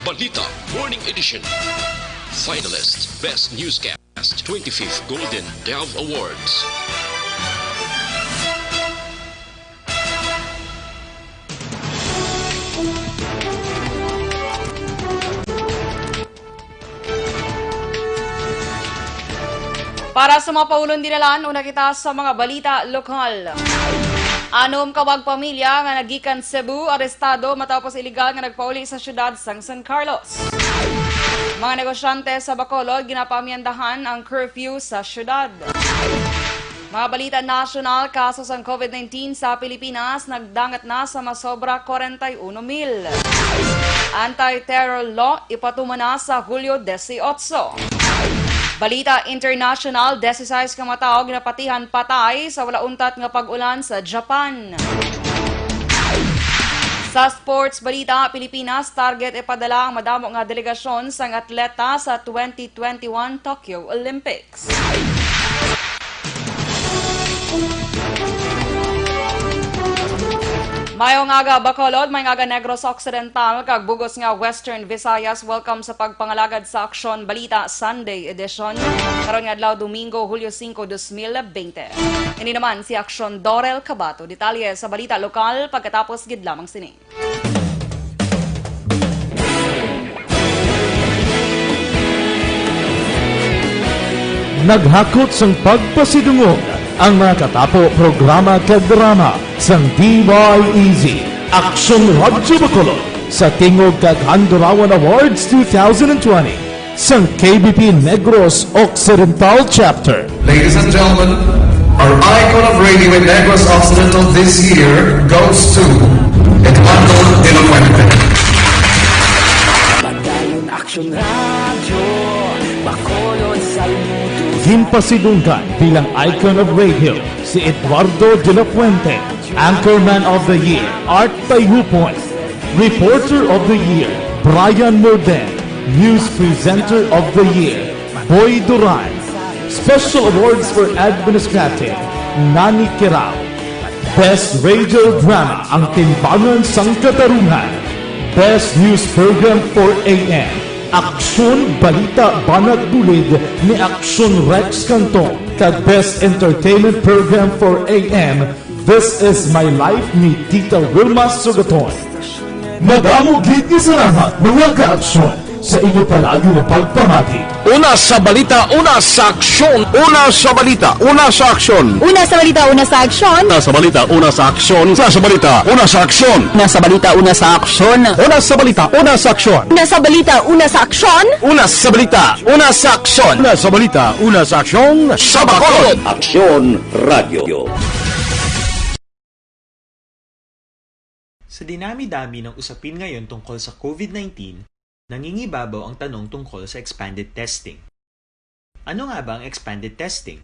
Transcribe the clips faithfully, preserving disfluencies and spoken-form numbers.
Balita Morning Edition. Finalist, Best Newscast, twenty-fifth Golden Dove Awards. Para sa mga paulong dinalan, una kita sa mga balita lokal. Anom ka pamilya nga nagikan Cebu, arestado matapos iligal nga nagpauli sa siyudad sang San Carlos. Mga negosyante sa Bacolod, ginapamiyandahan ang curfew sa siyudad. Mga balita nasyonal, kaso sang COVID nineteen sa Pilipinas nagdangat na sa masobra forty-one mil. Anti-terror law ipatuman na sa Hulyo dieciocho. Balita international, dieciséis ka mga tawo ginapatihan patay sa wala untat nga pag-ulan sa Japan. Sa sports balita, Pilipinas target ipadala ang madamo nga delegasyon sang atleta sa twenty twenty-one Tokyo Olympics. Mayong aga, Bacolod, mayong aga, Negros Occidental, kag bug-os nga Western Visayas. Welcome sa pagpangalagad sa Aksyon Balita Sunday Edition. Karon nga adlaw, Domingo, Hulyo singko, dos mil bente. Ini naman si Aksyon Dorel Cabato. Detalye sa balita lokal pagkatapos gid lamang sini. Naghakot sang pagpasidungog ang mga katapo, programa kag drama sang D Y E Z, Aksyon Radyo Bacolod, sa Tingog kag Handurawan Awards two thousand twenty sang K B P Negros Occidental Chapter. Ladies and gentlemen, our icon of radio in Negros Occidental this year goes to Eduardo de la Fuente. Padayon Aksyon Radyo, Bacolod, saludo. Ginpasidunggan bilang icon of radio si Eduardo de la Fuente, Anchorman of the Year, Art Tayhupon, Reporter of the Year, Brian Morden, News Presenter of the Year, Boy Duran, Special Awards for Administrative, Nani Kirao, Best Radio Drama, Ang Timbangan sang Katarungan, Best News Program for A M, Aksyon Balita Banat Bulid ni Aksyon Rex Cantong, kag Best Entertainment Program for A M, This Is My Life ni Tita Wilma Sugaton. Madamo gid nga salamat, mga kaaksyon, sa inyo palagi nga pagpamati. Una sa balita, una sa aksyon. Una sa balita, una sa aksyon. Una sa balita, una sa aksyon. Una sa balita, una sa aksyon. Una sa balita, una sa aksyon. Una sa balita, una sa aksyon. Una sa balita, una sa aksyon. Una sa balita, una sa aksyon. Una sa balita, una sa aksyon. Una sa balita, una sa aksyon. Sa Bacolod. Aksyon Radyo. Sa dinami-dami ng usapin ngayon tungkol sa COVID nineteen, nangingibabaw ang tanong tungkol sa expanded testing. Ano nga ba ang expanded testing?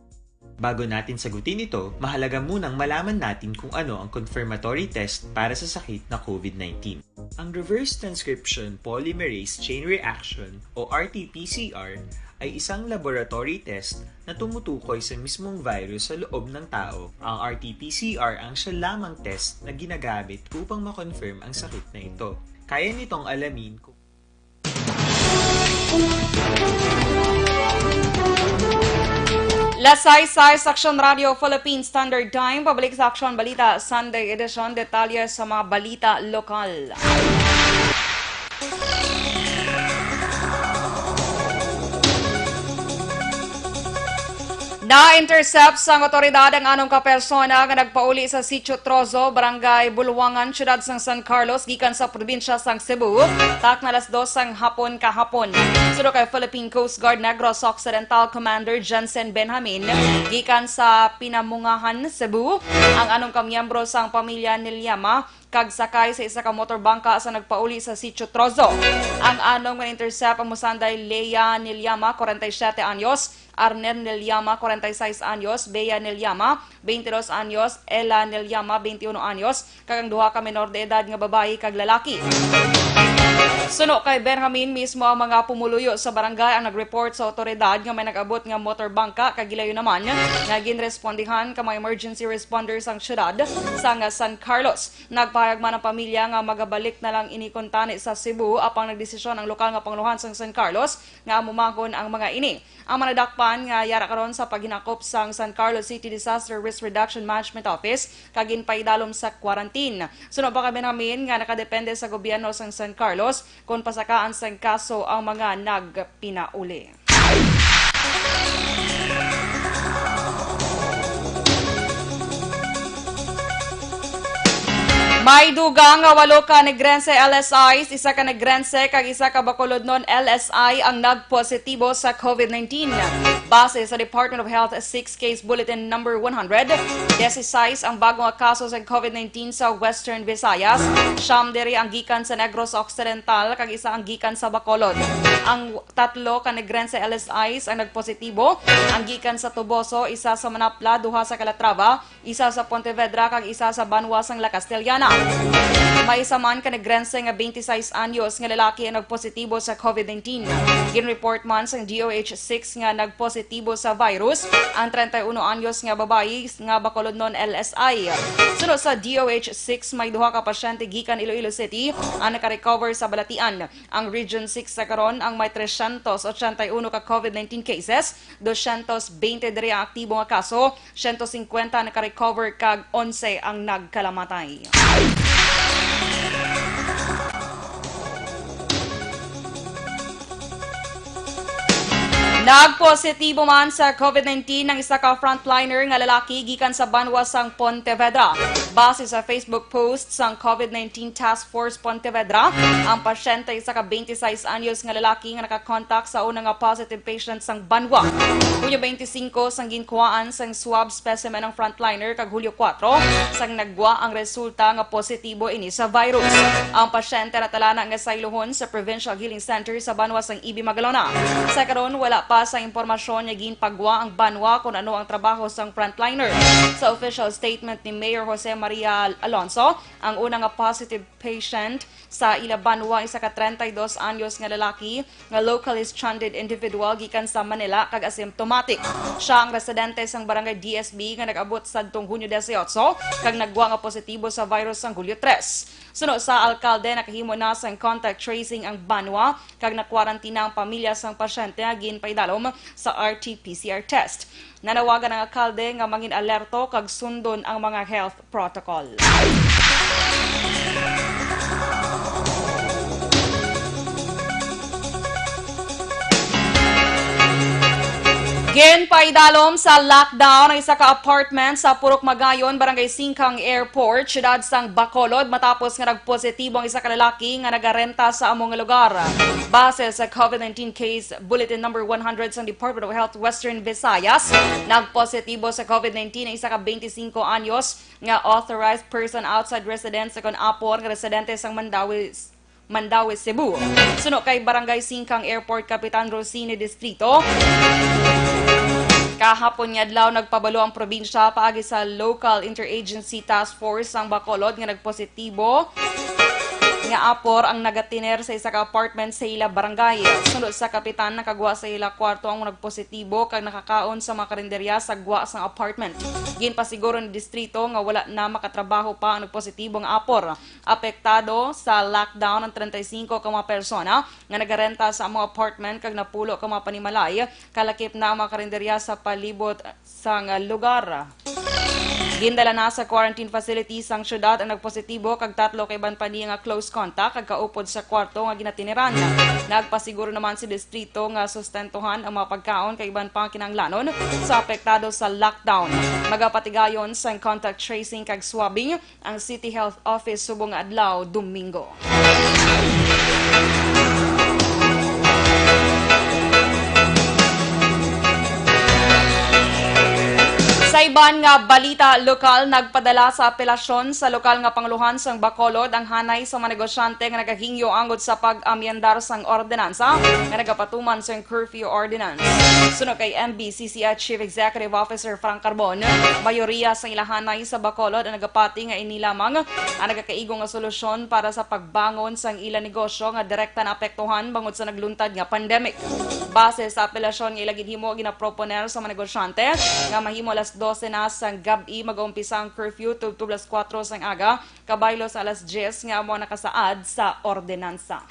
Bago natin sagutin ito, mahalaga munang malaman natin kung ano ang confirmatory test para sa sakit na COVID nineteen. Ang reverse transcription polymerase chain reaction o R T P C R ay isang laboratory test na tumutukoy sa mismong virus sa loob ng tao. Ang R T P C R ang siya lamang test na ginagamit upang ma-confirm ang sakit na ito. Kaya nitong alamin kung Las sais sais, Aksyon Radyo Philippine Standard Time. Pabalik sa Aksyon Balita Sunday Edition. Detalye sa mga balita lokal. Na-intercept sang awtoridad ang anom ka persona nga nagpauli sa Sitio Trozo, Barangay Buluangan, Siyudad sang San Carlos, gikan sa probinsya sang Cebu, takna alas dos sang hapon kahapon. Suno kay Philippine Coast Guard Negros Occidental Commander Jensen Benjamin, gikan sa Pinamungahan, Cebu, ang anom ka miyembro sang pamilya ni Liama, kag sakay sa isa ka motorbangka sa nagpauli sa Sitio Trozo. Ang anom nga na-intercept amo sanday Lea Niliama, kwarenta y siyete anyos, Arner Niliama, kwarenta y seis anyos, Bea Niliama, beintidos anyos, Ella Niliama, beintiuno anyos, kag ang duha ka menor de edad nga babayi kag lalaki. Suno kay Benjamin, mismo ang mga pumuluyo sa barangay ang nag-report sa awtoridad nga may nag-abot nga motor bangka, kag gilayon naman nga ginrespondihan ka mga emergency responders ang syudad sang San Carlos. Nagpahayag man ang pamilya nga magabalik na lang ini kuntani sa Cebu, apang nagdesisyon ang lokal nga pangulohan sang San Carlos nga amo mahon ang mga ini. Ang mga nadakpan nga yara karon sa paghinakop sang San Carlos City Disaster Risk Reduction Management Office kag ginpaidalom sa quarantine. Suno pa kay Benjamin nga nakadepende sa gobyerno sang San Carlos kon pasakaan sang kaso ang mga nagpinauli. May dugang nga walo ka Negrense L S Is, isa ka Negrense kag isa ka Bacolodnon L S I ang nagpositibo sa COVID nineteen. Base sa Department of Health six Case Bulletin Number one hundred, diyesisais ang bago nga kaso sa COVID nineteen sa Western Visayas. Siyam diri ang gikan sa Negros Occidental kag isa ang gikan sa Bacolod. Ang tatlo ka Negrense L S Is ang nagpositibo. Ang gikan sa Toboso, isa sa Manapla, duha sa Calatrava, isa sa Pontevedra, kag isa sa banwa sang La Castellana. May isa man ka Negrense nga twenty-six anyos nga lalaki ang nagpositibo sa COVID nineteen. Ginreport man sang D O H six nga nagpositibo sa virus ang treinta y uno anyos nga babayi nga Bacolodnon L S I. Suno sa D O H six, may duha ka pasyente gikan Iloilo City ang nakarecover sa balatian. Ang Region six sa karon ang may trescientos ochenta y uno ka COVID nineteen cases, doscientos veinte diri ang aktibo nga kaso, siyento singkwenta naka-recover kag onse ang nagkalamatay. Nagpositibo man sa COVID nineteen ang isa ka frontliner nga lalaki gikan sa banwa sang Pontevedra. Base sa Facebook post sang COVID nineteen Task Force Pontevedra, ang pasyente isa ka twenty-six anyos nga lalaki nga nakakontak sa una nga positive patient sang banwa. Hunyo twenty-singko sang ginkuhaan sang swab specimen ang frontliner kag Hulyo kuwatro sang naggwa ang resulta nga positibo ini sa virus. Ang pasyente natalana nga saylohon sa Provincial Healing Center sa banwa sang Ibi, Magalona. Sa karon, wala pa sa impormasyon nga ginpagwa ang banwa kung ano ang trabaho sang frontliner. Sa official statement ni Mayor Jose Maria Alonso, ang una nga positive patient sa ila banwa, isa ka treinta y dos anyos nga lalaki nga locally stranded individual gikan sa Manila kag asymptomatic. Siya ang residente sang Barangay D S B nga nag-abot sadtong Hunyo dieciocho kag naggwa nga positibo sa virus sang Hulyo tres. Suno sa alkalde, nakahimo na sang contact tracing ang banwa kag nakwarantina ang pamilya sang pasyente nga ginpaidalom sa R T P C R test. Nanawagan ang alkalde nga mangin-alerto kag sundon ang mga health protocol. Ginpaidalom sa lockdown ang isa ka apartment sa Purok Magayon, Barangay Singkang Airport, siyudad sang Bacolod, matapos nga nagpositibo ang isa ka lalaki nga nagarenta sa amo nga lugar. Base sa COVID nineteen Case Bulletin Number one hundred sang Department of Health Western Visayas, nagpositibo sa COVID nineteen ang isa ka twenty-cinco anyos nga authorized person outside residence sa kon apor nga residente sang Mandaue, Mandaue, Cebu. Suno kay Barangay Singkang Airport Kapitan Rosine Distrito, kahapon nga adlaw nagpabalo ang probinsya paagi sa Local Interagency Task Force sang Bacolod nga nagpositibo nga apor ang nagatiner sa isa ka apartment sa ila barangay. Suno sa kapitan, nakagwa sa ila kwarto ang nagpositibo kag nakakaon sa mga karinderya sa gwa sang apartment. Ginpasiguro ni distrito nga wala na makatrabaho pa ang nagpositibo nga apor. Apektado sa lockdown ang treinta y cinco ka mga persona nga nagarenta sa among apartment kag napulo ka mga panimalay. Kalakip na ang mga karinderya sa palibot sang lugar. Gindala na sa quarantine facility sang syudad ang nagpositibo kag tatlo ka iban pa niya nga close contact kag kaupod sa kwarto nga ginatiniran. Nagpasiguro naman si distrito nga sustentuhan ang mga pagkaon kag iban pang kinahanglanon sa apektado sa lockdown. Magapatigayon sang contact tracing kag swabbing ang City Health Office subong nga adlaw, Domingo. Kaiban nga balita lokal, nagpadala sa apelasyon sa lokal nga panguluhan sang Bacolod ang hanay sa mga negosyante nga nagahingyo angot sa pag-amyendar sang ordinansa nga nagapatuman sang curfew ordinance. Suno kay M B C C I Chief Executive Officer Frank Carbon, mayoriya sang ila hanay sa Bacolod ang nagapati nga ini lamang ang nagakaigo nga solusyon para sa pagbangon sang ila negosyo nga direkta naapektuhan bangod sa nagluntad nga pandemic. Base sa apelasyon nga ila ginhimo, ginaproponer sa mga negosyante nga mahimo alas dose na sang gab-i mag-umpisa ang curfew tubtob alas kuwatro sang aga, kabaylo sa alas diyes nga amo ang nakasaad sa ordinansa.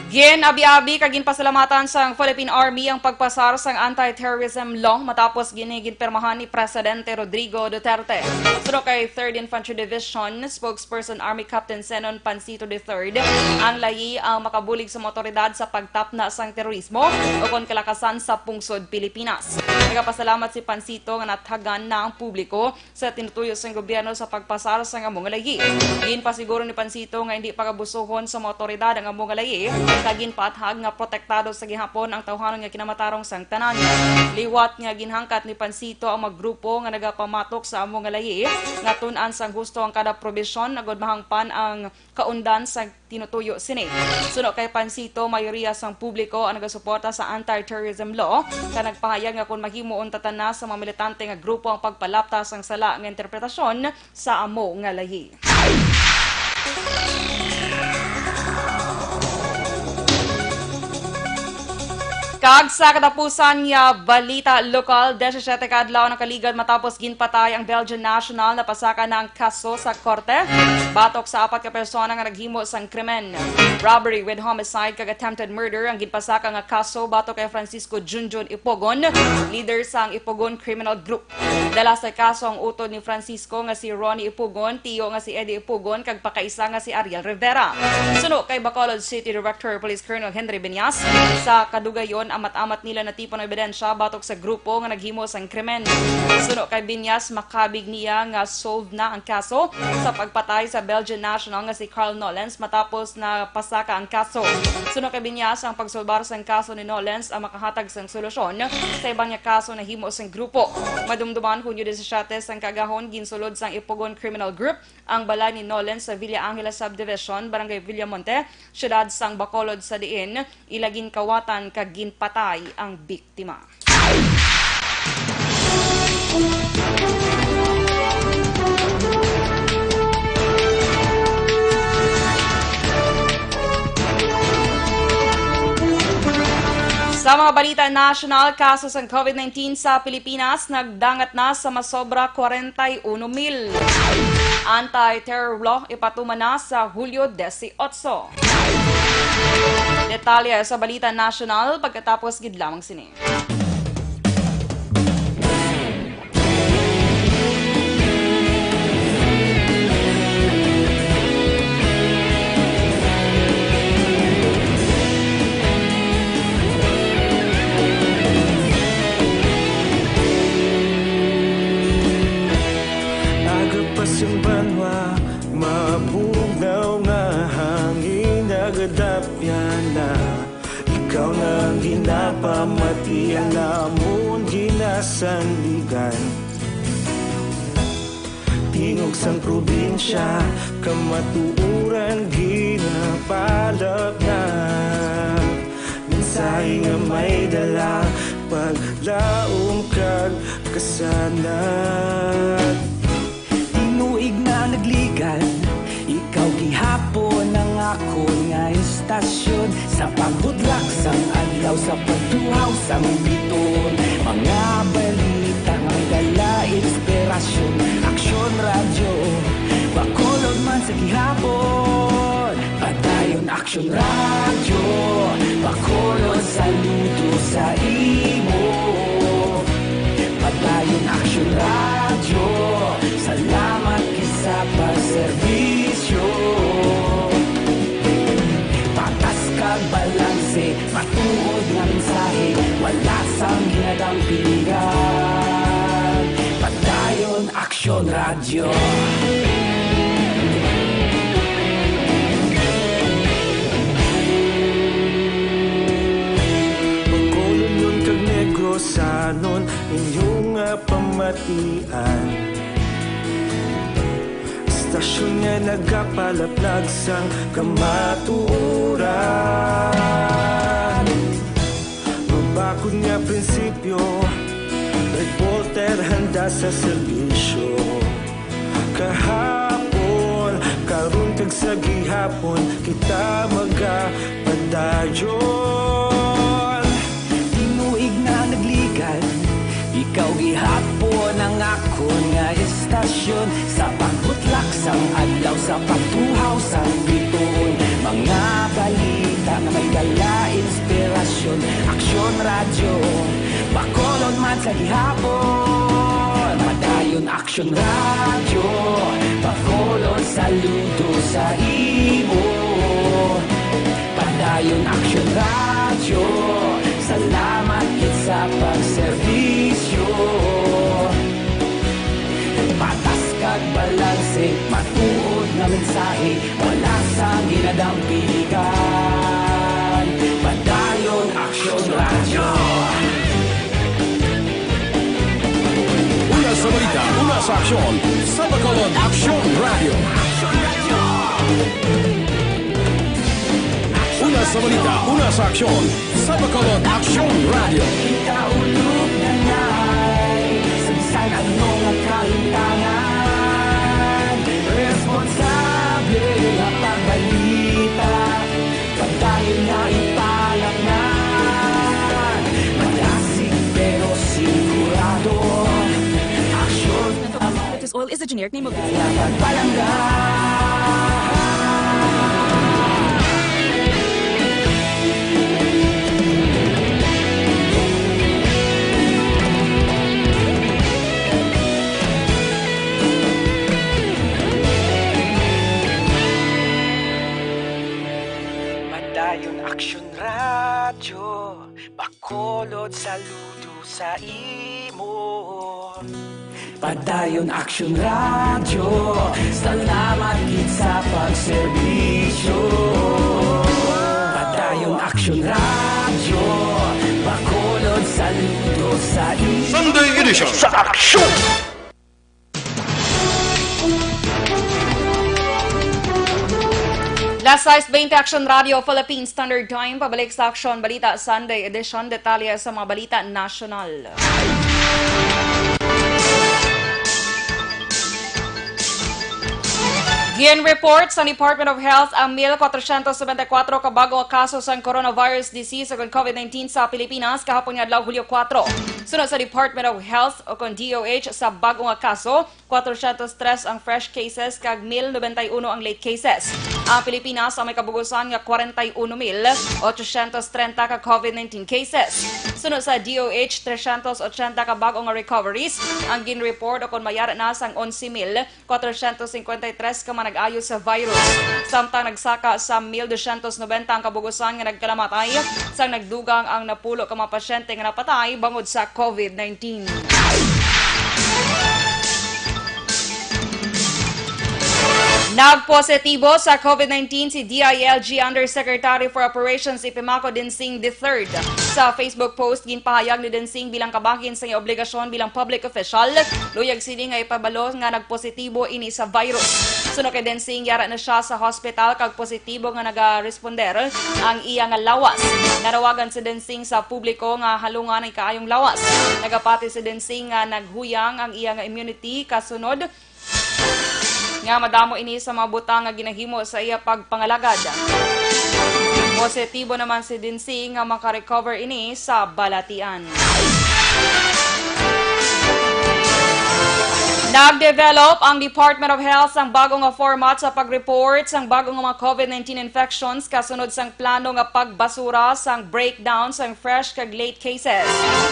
Gin-abi-abi kag ginpasalamatan sang Philippine Army ang pagpasar sang anti-terrorism law matapos gini ginpirmahan ni Presidente Rodrigo Duterte. Suno kay Third Infantry Division spokesperson Army Captain Zenon Pancito the third, ang layi ang makabulig sa mga awtoridad sa pagtapna sang terorismo ukon kalakasan sa pungsod Pilipinas. Nagapasalamat si Pancito nga natagan na ang publiko sa tinutuyo sang gobyerno sa pagpasar sang amo nga layi. Ginpasiguro ni Pancito nga indi pagabusuhon sa mga awtoridad ang amo nga layi, kag ginpaathag nga protektado sa gihapon ang tawhanon nga kinamatarong sang tanan. Liwat nga ginhangkat ni Pancito ang mga grupo nga nagapamatok sa amo nga layi nga tun-an sang husto ang kada probisyon agud mahangpan ang kaundan sa tinutuyo sini. Suno kay Pancito, mayoriya sang publiko ang nagasuporta sa anti-terrorism law, kag nagpahayag nga kon mahimo, untatan na sa mga militante nga grupo ang pagpalapta sang sala nga interpretasyon sa amo nga layi. Kag sa katapusan nga balita lokal, disisiete ka adlaw nakaligad matapos ginpatay ang Belgian national, napasaka na ang kaso sa korte batok sa apat ka persona nga naghimo sang krimen. Robbery with homicide kag attempted murder ang ginpasaka nga kaso batok kay Francisco Junjun Ipugon, leader sang Ipugon Criminal Group. Dala sa kaso ang utod ni Francisco nga si Ronnie Ipugon, tiyo nga si Eddie Ipugon, kag pakaisa nga si Ariel Rivera. Suno kay Bacolod City Director Police Colonel Henry Beñas, sa kadugayon, amat-amat nila natipon ang ebidensya batok sa grupo nga naghimo sang krimen. Suno kay Beñas, makabig niya nga solved na ang kaso sa pagpatay sa Belgian national nga si Carl Nolens matapos na pasaka ang kaso. Suno kay Beñas, ang pagsulbar sang kaso ni Nolens ang makahatag sang solusyon sa iban nga kaso nahimo sang grupo. Madumduman, Hunyo disisiete sang kaagahon, ginsulod sang Ipugon Criminal Group ang balay ni Nolens sa Villa Angela Subdivision, Barangay Villamonte, siyudad sang Bacolod, sa diin ila ginkawatan kag ginpatay ang biktima. Sa mga balita nasyonal, kaso sang COVID nineteen sa Pilipinas nagdangat na sa masobra kwarenta y uno mil. Anti-terror law ipatuman na sa Hulyo disiotso. Detalye sa balita nasyonal pagkatapos gid lamang sini. Aga pa sing banwa, mabugnaw nga hangin, nagadapyan na. Ikaw na ang ginapamati, alamon ginasandigan. Tingog sang probinsya, kamatuoran ginapalapnap. Mensahe nga may dala, paglaom kag kasanag. Tinuig na nagligan, ikaw gihapon ang akon nga istasyon. Sa pagbudlak sang adlaw, sa pagtuhaw sang biton, mga balita nga may dala inspirasyon. Aksyon Radyo, Bacolod man sa gihapon. Padayon Aksyon Radyo, Bacolod, saludo sa imo. Padayon Aksyon Radyo, salamat gid sa pagserbisyo. Patas kag balanse, matuod nga mensahe, wala sang ginadampingan. Padayon Aksyon Radyo. Sanon inyong nga pamatian. Istasyon nga nagapalaplag sang kamatuoran. Mabakod nga prinsipyo, reporter handa sa serbisyo. Kahapon, karon kag sa gihapon, kita magapadayon. Tinuig na nagligad, ikaw gihapon ang akon nga istasyon. Sa pagbutlak sang adlaw, sa pagtuhaw sang bituon, mga balita nga may dala inspirasyon. Aksyon Radyo, Bacolod man sa gihapon. Padayon Aksyon Radyo, Bacolod saludo sa imo. Padayon Aksyon Radyo, salamat gid sa pagserbisyo. Patas kag balanse, matuod nga mensahe, wala sang ginadampigan. Padayon Aksyon Radyo. Una sa balita, una sa aksyon, sa Bacolod Aksyon Radyo. Una sa balita, una sa aksyon, sa Bacolod Aksyon Radyo. Kita ulog na ngay, sa bisan ano nga kalimtangan, responsable nga pagbalita. Padayon na ipalapnan. Malasig pero sigurado. Aksyon. This oil is a generic name of Palangga. Padayon Aksyon Radyo, Bacolod saludo sa imo. Padayon Aksyon Radyo, salamat gid sa pagserbisyo. Padayon Aksyon Radyo, Bacolod saludo sa imo. Sunday Edition sa Aksyon. Las sais bente, Aksyon Radyo Philippine Standard Time. Pabalik sa Aksyon Balita Sunday Edition. Detalye sa mga balita nasyonal. Gin-report sa Department of Health ang mil kwatrocientos noventa y cuatro ka bag-o nga kaso sang coronavirus disease o kon COVID nineteen sa Pilipinas kahapon nga adlaw, Hulyo kuwatro. Suno sa Department of Health o kon D O H, sa bag-o nga kaso, kwatrocientos tres ang fresh cases kag mil noventa y uno ang late cases. Ang Pilipinas ang may kabugusan nga kwarenta y uno mil ochocientos trenta ka COVID nineteen cases. Suno sa D O H, trescientos ochenta ka bag-o nga recoveries ang gin-report o kon mayara na sang onse mil kwatrocientos cincuenta y tres ka manag-ayo sa virus, samtang nagsaka sa mil doscientos noventa ang kabugusan nga nagkalamatay, sang nagdugang ang napulo ka mga pasyente nga napatay bangod sa COVID nineteen. Nagpositibo sa COVID nineteen si D I L G Undersecretary for Operations Ipimako Densing the third. Sa Facebook post, ginpahayag ni Densing bilang kabahin sa iyang obligasyon bilang public official, luyag sini nga ipabalo nga nagpositibo ini sa virus. Suno kay Densing, yara na siya sa hospital kag positibo nga nagaresponder ang iya nga lawas. Nanawagan si Densing sa publiko nga halungan ang kaayong lawas. Nagapati si Densing nga naghuyang ang iya nga immunity kasunod nga madamo ini sa mga butang nga ginahimo sa iya pagpangalagad. Positibo naman si Densing nga makarecover ini sa balatian. Nag-develop ang Department of Health sang bago nga format sa pag-report sang bago nga mga COVID nineteen infections kasunod sang plano nga pagbasura sang breakdown sang fresh kag late cases.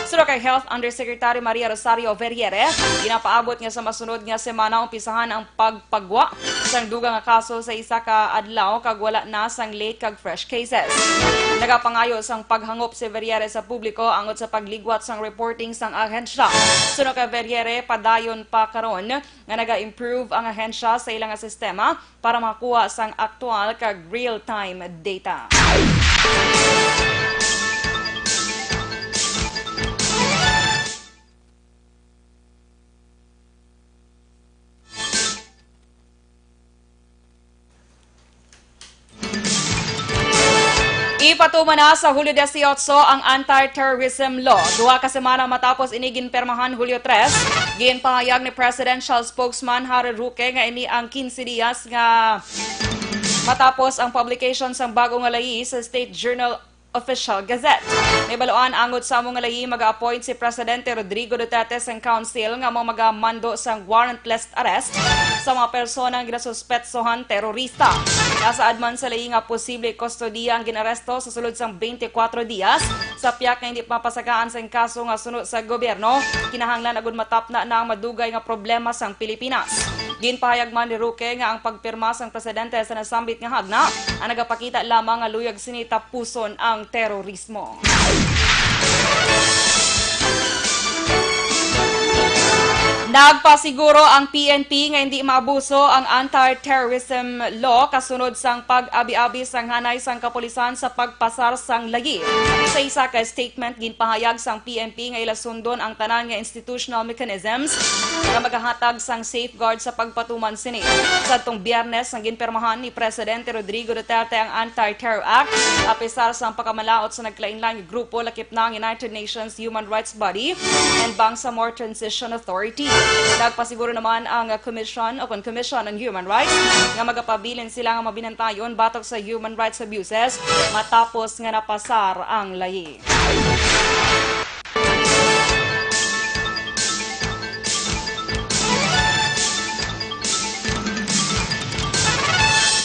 Suno kay Health Undersecretary Maria Rosario Verriere, ginapaabot nga sa masunod nga semana umpisahan ang pagpagwa sang dugang nga kaso sa isa ka adlaw kag wala na sang late kag fresh cases. Nagapangayo sang paghangop si Verriere sa publiko angot sa pagligwat sang reporting sang ahensya. Suno kay Verriere, padayon pa karon nga naga-improve ang ahensya sa ila nga sistema para makakuha sang aktual kag real-time data. Patuman na sa Hulyo dieciocho ang anti-terrorism law. Duha ka semana matapos ini ginpirmahan Hulyo tres, ginpahayag ni Presidential Spokesman Harry Roque nga ini ang quince dias nga matapos ang publication sang bago nga layi sa State Journal Official Gazette. Nahibaluan, angot sa amo nga layi, mag-a-appoint si Presidente Rodrigo Duterte sang council nga amo magamando sang warrantless arrest sa mga persona nga ginasuspetsohan terorista. Nasaad man sa layi nga posible kustodiya ang ginaresto sa sulod sang twenty-four dias sa piyak nga hindi mapasakaan sang kaso nga suno sa gobyerno, kinahanglan agud matapna na ang madugay nga problema sang Pilipinas. Ginpahayag man ni Roque nga ang pagpirma sang presidente sa nasambit nga hagna ang nagapakita lamang nga luyag sini tapuson ang terorismo. Nagpasiguro ang P N P nga hindi maabuso ang anti-terrorism law kasunod sang pag-abi-abi sang hanay sang kapulisan sa pagpasar sang layi. Sa isa ka statement, ginpahayag sang P N P nga ila sundon ang tanan nga institutional mechanisms nga magahatag sang safeguard sa pagpatuman sini. Sadtong Biyernes nga ginpirmahan ni Presidente Rodrigo Duterte ang Anti-Terror Act, apisar sang pagkamalaot sa nagkalainlain nga grupo, lakip na ang United Nations Human Rights Body and Bangsamoro Transition Authority. Nagpasiguro naman ang Commission o kon Commission on Human Rights nga magapabilin sila nga mabinantayon batok sa human rights abuses matapos nga napasar ang layi.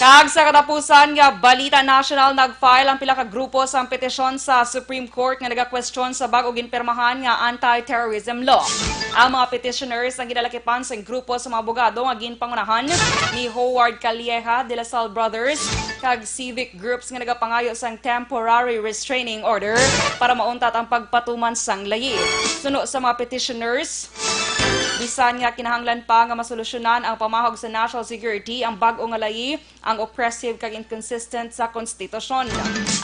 Kag sa katapusan nga balita nasyonal, nag-file ang pila ka grupo sang petisyon sa Supreme Court nga nagakwestiyon sa bag-o ginpirmahan nga anti-terrorism law. Ang mga petitioners ang ginalakipan sang grupo sa mga abogado nga ginpangunahan ni Howard Calleja de la Salle Brothers kag civic groups nga nagapangayo sang temporary restraining order para mauntat ang pagpatuman sang layi. Suno sa mga petitioners, bisan nga kinahanglan pa nga masolusyonan ang pamahog sa national security, ang bag-o nga layi ang oppressive kag inconsistent sa konstitusyon.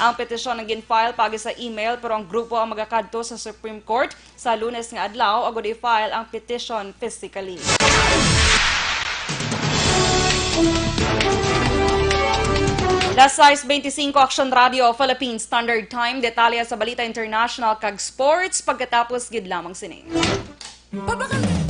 Ang petisyon ang gin-file paagi sa email, pero ang grupo ang magakadto sa Supreme Court sa Lunes nga adlaw agud i-file ang petition physically. Las sais beintisinko, Aksyon Radio Philippine Standard Time. Detalye sa balita international kag sports pagkatapos gid lamang sini. Pabakal-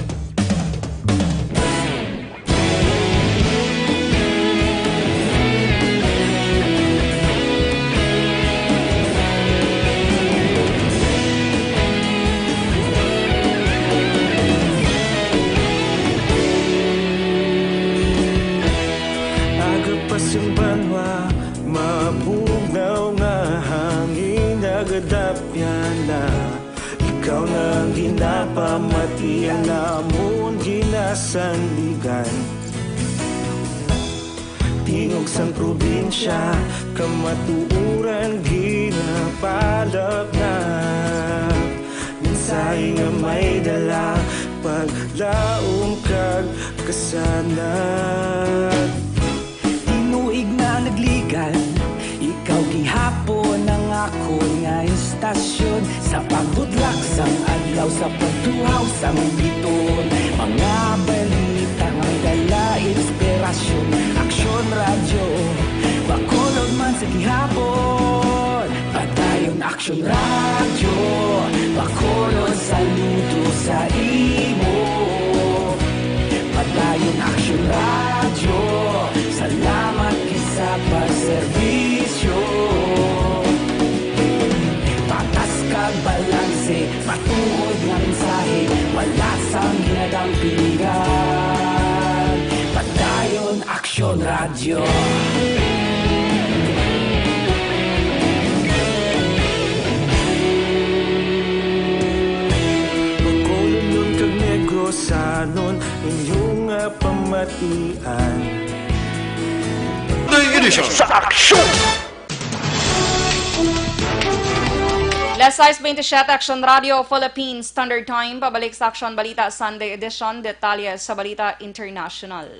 Aga pa sing banwa, mabugnaw nga hangin, nagadapyan na. Ikaw na ang ginapamati, ang amon ginasandigan. Tingog sang probinsya, kamatuoran ginapalapnap. Mensahe nga may dala, paglaom kag kasanag. Tinuig na nagligan, ikaw gihapon ang akon nga istasyon. Sa pagbutlak sang adlaw, sa pagtuhaw sang biton, mga balita nga dala inspirasyon. Aksyon Radyo, Bacolod man sa gihapon. Padayon Aksyon Radyo, Bacolod, saludo sa imo. Padayon Aksyon Radyo, salamat gid sa pagserbisyo. Patas kag balanse, matuod nga mensahe, wala sang ginadampingan. Padayon Aksyon Radyo. Bacolodnon kag Negrosanon, inyo nga pamatian. Edisyon sa Aksyon! Las sais beintisyete, Aksyon Radio Philippine Standard Time. Pabalik sa Aksyon Balita Sunday Edition. Detalye sa balita international.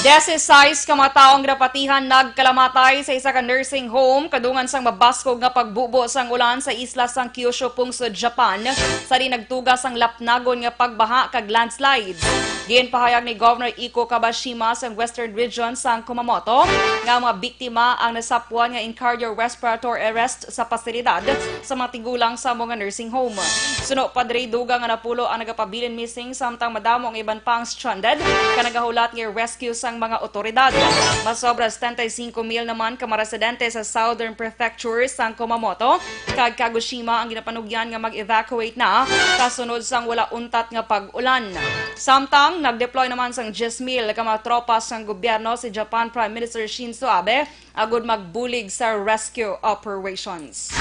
Dieciséis ka mga tawo ang ginapatihan nagkalamatay sa isa ka nursing home kadungan sang mabaskog nga pagbubo sang ulan sa isla sang Kyushu, pungsod Japan, sa di nagtuga sang lapnagon nga pagbaha kag landslides. Ginpahayag ni Governor Iko Kabashima sa Western Region sang Kumamoto nga ang mga biktima ang nasapwan nga cardiorespiratory arrest sa pasilidad sa mga tigulang sa amo nga nursing home. Suno pa diri, dugang nga napulo ang nagapabilin missing, samtang madamo nga iban pa ang stranded, kag nagahulat nga rescue sang mga otoridad. Masobra setenta y cinco mil naman ka mga residente sa Southern Prefecture sang Kumamoto kag Kagoshima ang ginapanugyan nga mag-evacuate na kasunod sang wala untat nga pag-ulan. Samtang nag-deploy naman sang diyes mil ka mga tropa sang gobyerno si Japan Prime Minister Shinzo Abe agud magbulig sa rescue operations.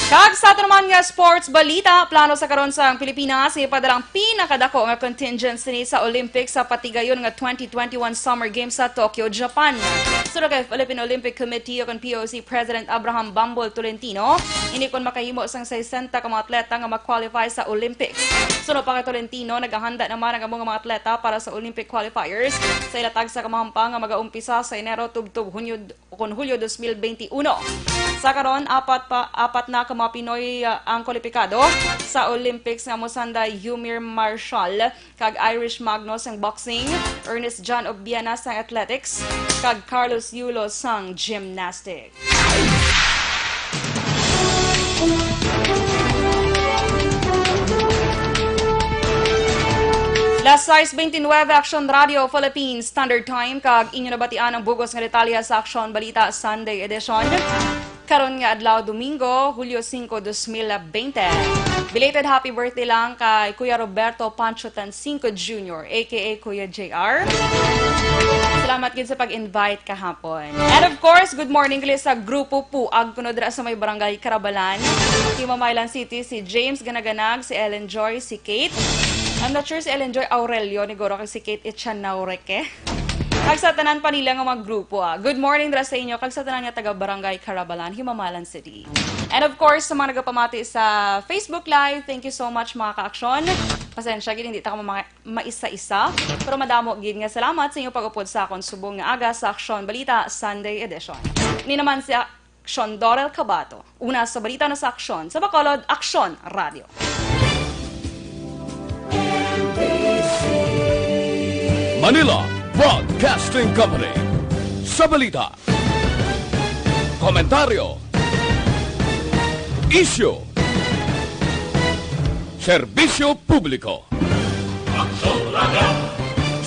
Kag sa ato naman nga sports balita, plano sa karon sang Pilipinas ipadala ang pinakadako nga contingent sini sa Olympics sa patigayon nga twenty twenty-one Summer Games sa Tokyo, Japan. Suno kay Philippine Olympic Committee o kon P O C President Abraham Bambol Tolentino, ini kon makahimo sang sesenta ka mga atleta nga ma-qualify sa Olympics. Suno pa kay Tolentino, nagahanda naman ang among mga atleta para sa Olympic qualifiers sa ila tagsa ka mga hampang nga magaumpisa sa Enero tubtob Hunyo o kon Hulyo dos mil benti uno. Sa karon, apat pa, apat na ka mga Pinoy, ah, ang kwalipikado sa Olympics nga mosanda: Yumir Marshall kag Irish Magno sang boxing, Ernest John Obiena sang athletics, kag Carlos Yulo sang gymnastics. Las sais beintinuebe, Aksyon Radio Philippines Standard Time, kag inyo nabatian ang bug-os nga detalye sa Aksyon Balita Sunday Edition. Karon nga adlaw, Domingo, Hulyo singko, dos mil bente. Belated happy birthday lang kay Kuya Roberto Pancho Tansingco Junior, A K A Kuya J R. Salamat gid sa pag-invite kahapon. And of course, good morning gali sa Grupo Puag kuno dira sa may Barangay Carabalan, Himamaylan City, si James Ganaganag, si Ellen Joy, si Kate. I'm not sure si Ellen Joy Aurelio, niguro kag si Kate Echanaureke. Kag sa tanan pa nila nga mga grupo, ah. Good morning dira sa inyo kag sa tanan nga taga Barangay Carabalan, Himamaylan City. And of course, sa mga nagapamati sa Facebook Live, thank you so much, mga ka-aksyon. Pasensya gid, hindi ta ka ma-, maisa-isa, pero madamo gid nga salamat sa inyong pag-upod sa akon subong nga aga sa Aksyon Balita Sunday Edition. Ini naman si Aksyon Dorel Cabato. Una sa balita na sa Aksyon, sa Bacolod, Aksyon Radio. Manila Broadcasting Company. Sa balita, komentaryo, isyu, serbisyo publiko. Aksyon Radio.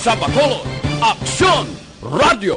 Sa Bacolod, Aksyon Radio.